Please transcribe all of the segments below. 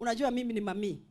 Unajua mimi ni mami.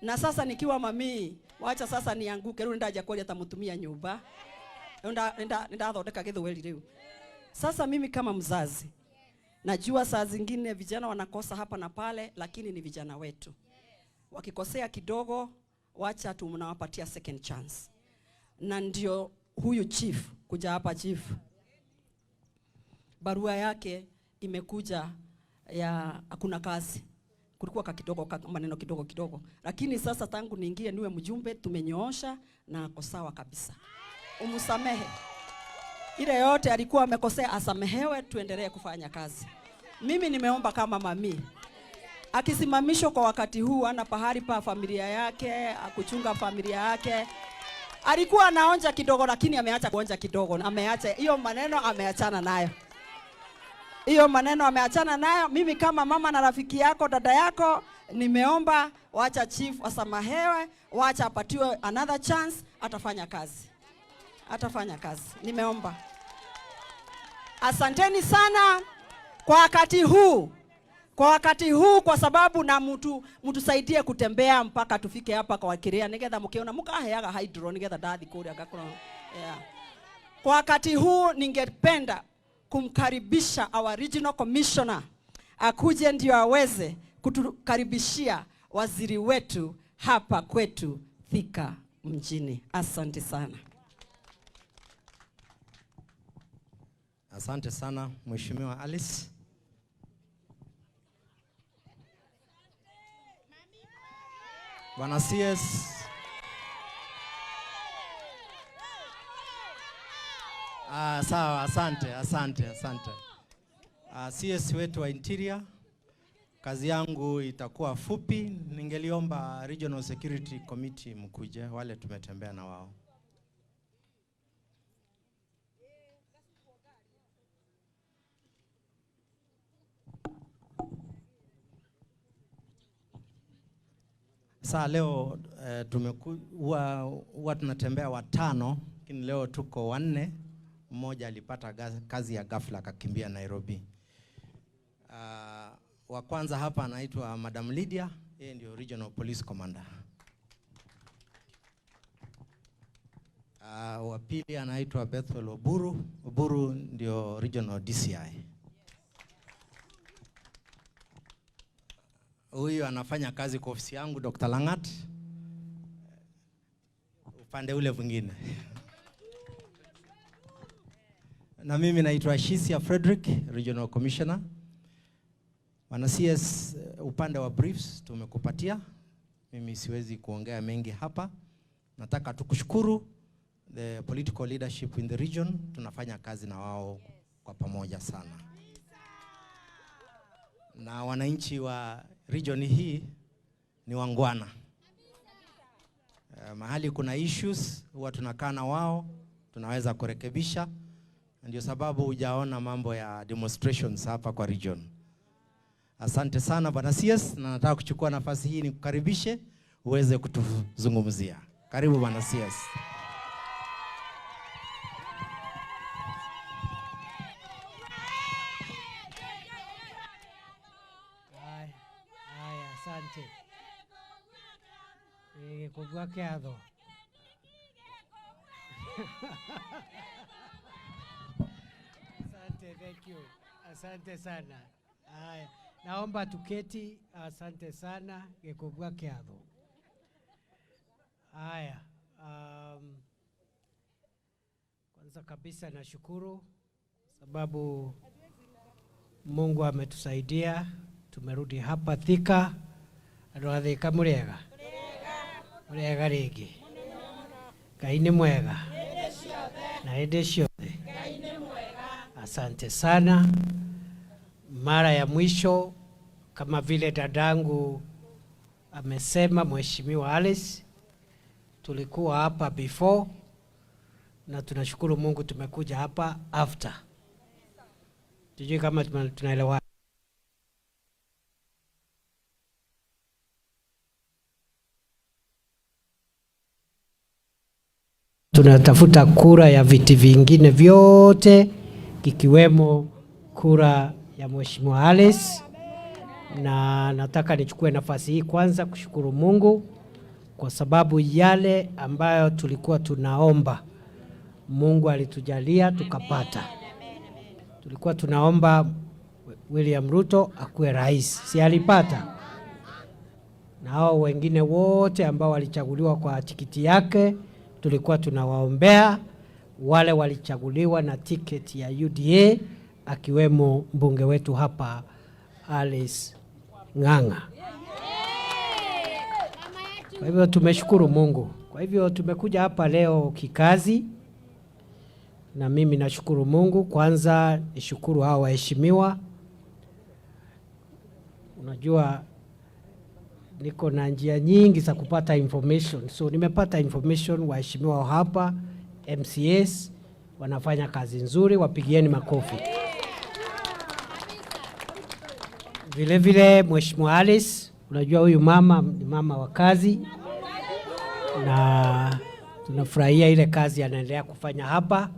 Na sasa nikiwa mami, wacha sasa nianguke riu ndaja kwaria ta mutumia nyumba. Nda ndathondeka githweri riu. Sasa mimi kama mzazi najua saa zingine vijana wanakosa hapa na pale, lakini ni vijana wetu. Wakikosea kidogo, wacha tunawapatia second chance. Na ndio huyu chief kuja hapa chief, barua yake imekuja ya hakuna kazi, kulikuwa ka kidogo ka maneno kidogo kidogo, lakini sasa tangu niingie niwe mjumbe tumenyoosha na ako sawa kabisa. Umsamehe ile yote alikuwa amekosea, asamehewe, tuendelee kufanya kazi. Mimi nimeomba kama mami akisimamishwa kwa wakati huu, ana pahali pa familia yake, akuchunga familia yake. Alikuwa anaonja kidogo, lakini ameacha kuonja kidogo, ameacha hiyo maneno, ameachana nayo hiyo maneno ameachana nayo. Mimi kama mama na rafiki yako, dada yako, nimeomba wacha chief asamehewe, wacha apatiwe another chance, atafanya kazi, atafanya kazi. Nimeomba. Asanteni sana kwa wakati huu, kwa wakati huu, kwa sababu na mtu mtusaidie kutembea mpaka tufike hapa kwa kiria nigetha mukiona mukaheaga hydro nigetha ndathi kuria ngakorwo yeah. Kwa wakati huu ningependa kumkaribisha our regional commissioner akuje ndio aweze kutukaribishia waziri wetu hapa kwetu Thika mjini. Asante sana. Asante sana Mheshimiwa Alice. Bwana CS, sawa, asante, asante, asante. CS wetu wa Interior, kazi yangu itakuwa fupi. Ningeliomba Regional Security Committee mkuje, wale tumetembea na wao. Saa leo huwa tunatembea watano, lakini leo tuko wanne. Mmoja alipata kazi ya ghafla akakimbia Nairobi. Wa kwanza hapa anaitwa Madam Lydia, yeye ndio Regional Police Commander. Wa pili anaitwa Bethel Oburu, Oburu ndio Regional DCI. Huyu anafanya kazi kwa ofisi yangu Dr. Langat, upande ule mwingine. Na mimi naitwa Shisia Frederick, Regional Commissioner. Bwana CS, upande wa briefs tumekupatia. Mimi siwezi kuongea mengi hapa. Nataka tukushukuru the political leadership in the region, tunafanya kazi na wao kwa pamoja sana. Na wananchi wa region hii ni wangwana. Mahali kuna issues huwa tunakaa na wao, tunaweza kurekebisha. Ndio sababu hujaona mambo ya demonstrations hapa kwa region. Asante sana Bwana CS, na nataka kuchukua nafasi hii nikukaribishe uweze kutuzungumzia. Karibu Bwana CS. Haya, haya, asante. Kugua kiatho. Asante, thank you. Asante sana. Haya, naomba tuketi. Asante sana, Gikugua kiatho. Haya, kwanza kabisa nashukuru sababu Mungu ametusaidia tumerudi hapa Thika. Andũ a Thika mũrĩega? Mũrĩega rĩngĩ? Ngai nĩ mwega na hĩndĩ ciothe. Asante sana. Mara ya mwisho kama vile dadangu amesema, Mheshimiwa Alice, tulikuwa hapa before na tunashukuru Mungu tumekuja hapa after. Sijui kama tunaelewana. Tunatafuta kura ya viti vingine vyote kikiwemo kura ya Mheshimiwa Alice. Na nataka nichukue nafasi hii kwanza kushukuru Mungu kwa sababu yale ambayo tulikuwa tunaomba Mungu alitujalia tukapata. Tulikuwa tunaomba William Ruto akuwe rais, si alipata? Na hao wengine wote ambao walichaguliwa kwa tikiti yake tulikuwa tunawaombea, wale walichaguliwa na tiketi ya UDA akiwemo mbunge wetu hapa Alice Ng'ang'a. Kwa hivyo tumeshukuru Mungu. Kwa hivyo tumekuja hapa leo kikazi, na mimi nashukuru Mungu. Kwanza nishukuru hawa waheshimiwa. Unajua niko na njia nyingi za kupata information, so nimepata information, waheshimiwa hapa MCAs wanafanya kazi nzuri, wapigieni makofi. Vile vile Mheshimiwa Alice, unajua huyu mama ni mama wa kazi na tunafurahia ile kazi anaendelea kufanya hapa.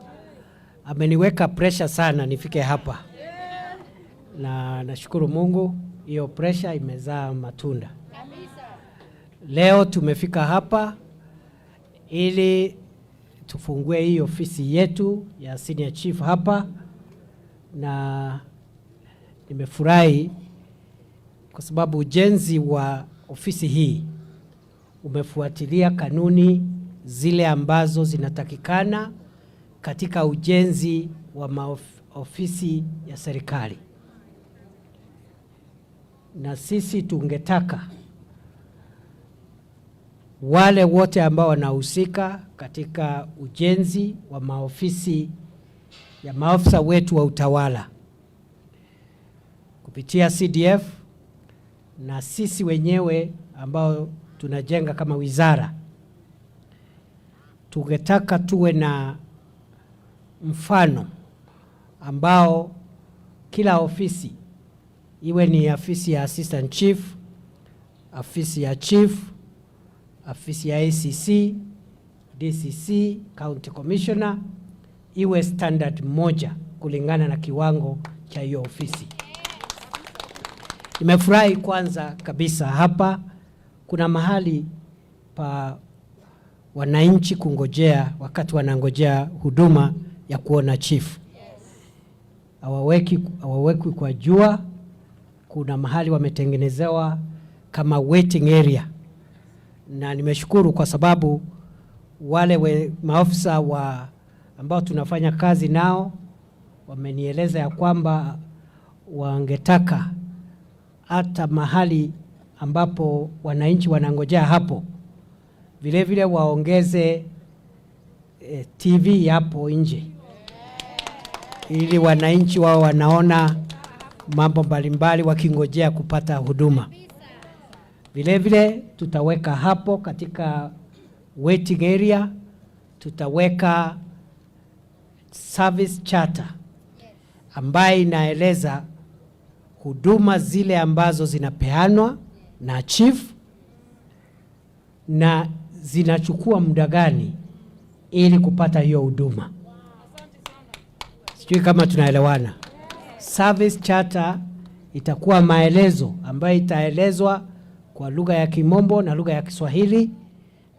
Ameniweka pressure sana nifike hapa, na nashukuru Mungu hiyo pressure imezaa matunda. Leo tumefika hapa ili tufungue hii ofisi yetu ya senior chief hapa, na nimefurahi kwa sababu ujenzi wa ofisi hii umefuatilia kanuni zile ambazo zinatakikana katika ujenzi wa maofisi ya serikali, na sisi tungetaka wale wote ambao wanahusika katika ujenzi wa maofisi ya maafisa wetu wa utawala kupitia CDF na sisi wenyewe ambao tunajenga kama wizara, tungetaka tuwe na mfano ambao kila ofisi iwe ni afisi ya assistant chief, afisi ya chief, afisi ya ACC, DCC, county commissioner iwe standard moja kulingana na kiwango cha hiyo ofisi. Nimefurahi kwanza kabisa hapa kuna mahali pa wananchi kungojea wakati wanangojea huduma ya kuona chief. Hawawekwi kwa jua. Kuna mahali wametengenezewa kama waiting area, na nimeshukuru kwa sababu wale maofisa ambao tunafanya kazi nao wamenieleza ya kwamba wangetaka hata mahali ambapo wananchi wanangojea hapo vile vile waongeze TV hapo nje ili wananchi wao wanaona mambo mbalimbali wakingojea kupata huduma. Vile vile tutaweka hapo katika waiting area, tutaweka service charter ambaye inaeleza huduma zile ambazo zinapeanwa na chief na zinachukua muda gani ili kupata hiyo huduma. Sijui kama tunaelewana. Service charter itakuwa maelezo ambayo itaelezwa kwa lugha ya Kimombo na lugha ya Kiswahili,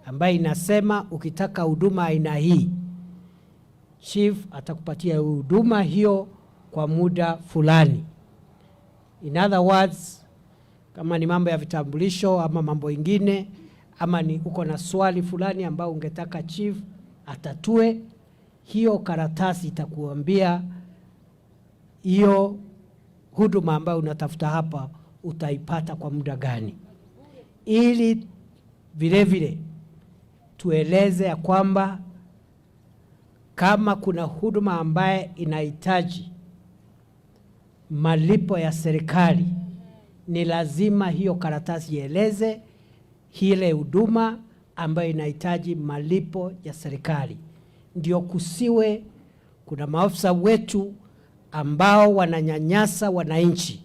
ambayo inasema ukitaka huduma aina hii, chief atakupatia huduma hiyo kwa muda fulani. In other words, kama ni mambo ya vitambulisho ama mambo ingine, ama ni uko na swali fulani ambao ungetaka chief atatue, hiyo karatasi itakuambia hiyo huduma ambayo unatafuta hapa utaipata kwa muda gani, ili vile vile tueleze ya kwamba kama kuna huduma ambaye inahitaji malipo ya serikali, ni lazima hiyo karatasi ieleze ile huduma ambayo inahitaji malipo ya serikali, ndio kusiwe kuna maafisa wetu ambao wananyanyasa wananchi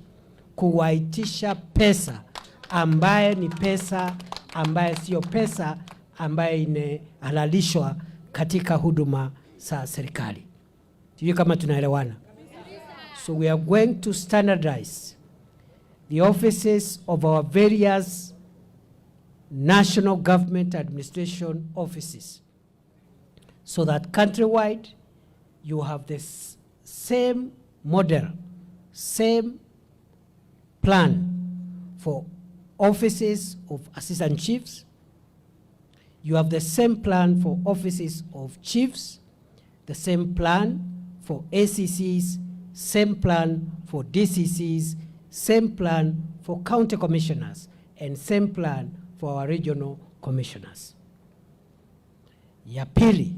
kuwaitisha pesa ambaye ni pesa ambaye sio pesa ambaye imehalalishwa katika huduma za serikali. Sijui kama tunaelewana. So we are going to standardize the the offices of our various national government administration offices, so that countrywide you have the same model, same plan for offices of assistant chiefs. You have the same plan for offices of chiefs, the same plan for ACCs, same plan for DCCs, same plan for county commissioners, and same plan for our regional commissioners. Ya pili,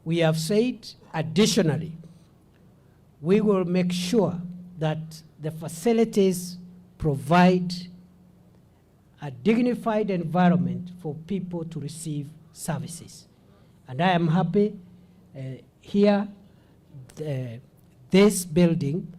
we have said additionally, we will make sure that the facilities provide a dignified environment for people to receive services. And I am happy here, this building